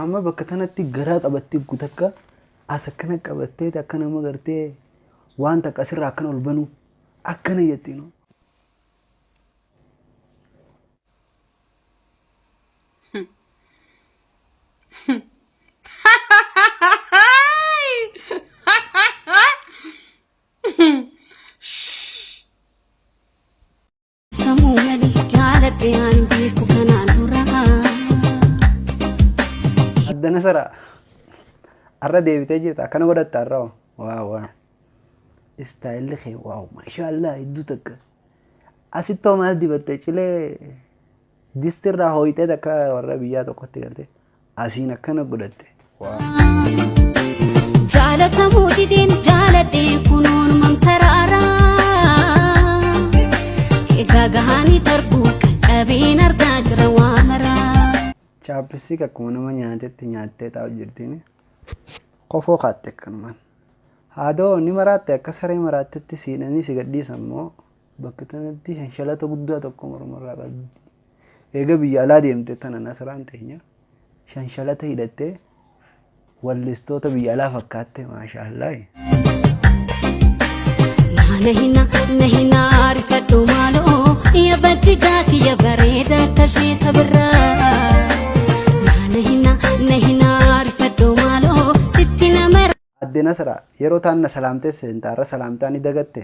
Amma bakka tanatti garaa qabattee gutakka as akkana qabattee akka nama gartee waan takka asirraa akkana ol banuu akkana jetti no. Samuu malee jaaladhe aan beeku kanaan dura. Addana sara arra deebitee jirta akkana godhatta arra waa waa istaayilli kee waaw maashaallah hedduu takka asittoo maal dibatte cilee distirraa hooyitee takka warra biyyaa tokkotti garte asiin akkana godhatte waa. Jaalatamuu dideen jaaladhe kunuun mamtaraara. Egaa gahanii darbuu qaqqabeen argaa jira waa maraa. Chaappissii akkuma nama nyaatetti nyaattee taa'u jirtiin kofoo kaatte akkanumaan. Haadoo ni maraatte akka saree maraattetti siidhanii si gadhiisan moo bakka tanatti shanshalata guddaa tokko mormarraa qabdi. Eega biyya alaa deemte tana Nasraan teenya shanshalata hidhattee wallistoota biyya alaa fakkaatte maashaallahi. Nahina nahina arifadhu maaloo yabajigaa kiyya bareeda akka ishee tabirraa. Nahina nahina arifadhu maaloo sitti nama Adde Nasraa yeroo taan na salaamtee seenta har'a salaamtaa ni dagatte.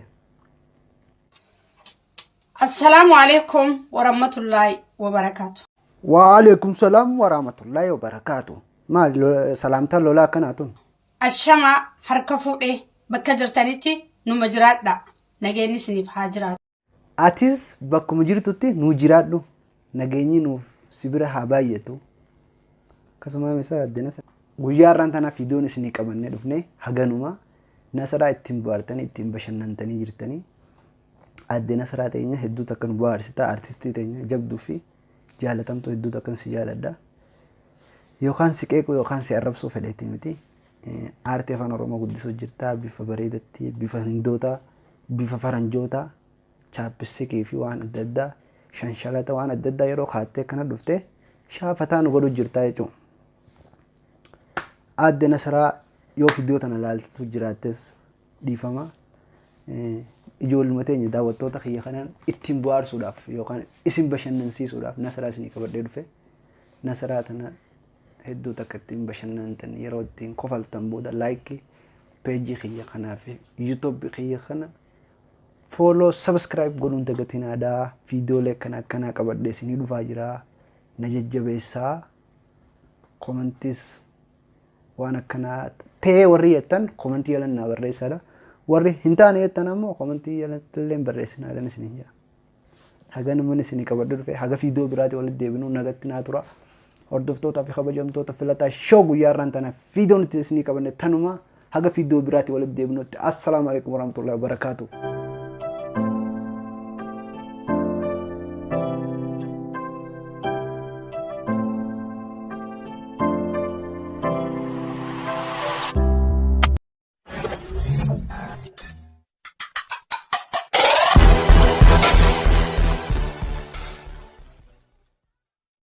Assalaamu alaikum warahmatullaahi wabarakaatu. Wa'aleekum salaam warahmatullaahi wabarakaatu. Maal salaamtaan lolaa akkanaa tun? Ashamaa harka fuudhee bakka jirtanitti numa jiraadha. Nageenyi isiniif haa jiraatu. Atis bakkuma jirtutti nuu jiraadhu. Nageenyi nuuf si bira haa baay'atu. Akkasuma isa adde Nasraa. Guyyaa har'aan tanaaf viidiyoon isinii qabannee dhufne haganuma Nasraa ittiin bohaartanii ittiin bashannantanii jirtanii. Aadde Nasraa teenya hedduu takka nu bohaarsita artistii teenya jabduu fi jaalatamtuu hedduu takkan si jaaladha. Yookaan si qeequu yookaan si arrabsuu fedheeti miti. Aartii afaan Oromoo guddisuu jirta bifa bareedatti bifa hindootaa bifa faranjootaa chaappistikii fi waan adda addaa shanshalata waan adda addaa yeroo kaattee akkana dhufte shaafataa nu godhu jirta jechuudha. Aadde Nasraa yoo viidiyoo tana laaltu jiraattes dhiifama. Ijoolluma teenya daawwattoota kiyya kanaan ittiin bohaarsuudhaaf yookaan isin bashannansiisuudhaaf Nasraa isinii qabadhee dhufe. Nasraa tana hedduu takka ittiin bashannantan yeroo ittiin kofaltan booda laayikii peejii kiyya kanaa fi yuutuubii kiyya kana fooloo sabiskiraayib godhuun dagatinaadhaa. Viidiyoolee akkana akkanaa qabadhee isinii dhufaa jira. Na jajjabeessaa. Komantiis waan akkanaa ta'ee warri jettan komantii jalan naa barreessaadha. Warri hin taane jettan ammoo komantii jalatti illee barreessinaadhaan isiniin jedha. Haga namni isinii qabadhu dhufe haga viidiyoo biraati walitti deebinu nagatti naa tura. Hordoftootaa fi kabajamtoota filataa shoo guyyaa irraan tana viidiyoo nuti isinii qabanne tanuma haga viidiyoo biraati walitti deebinutti assalaamu alaikum warahmatullahi wabarakaatuh.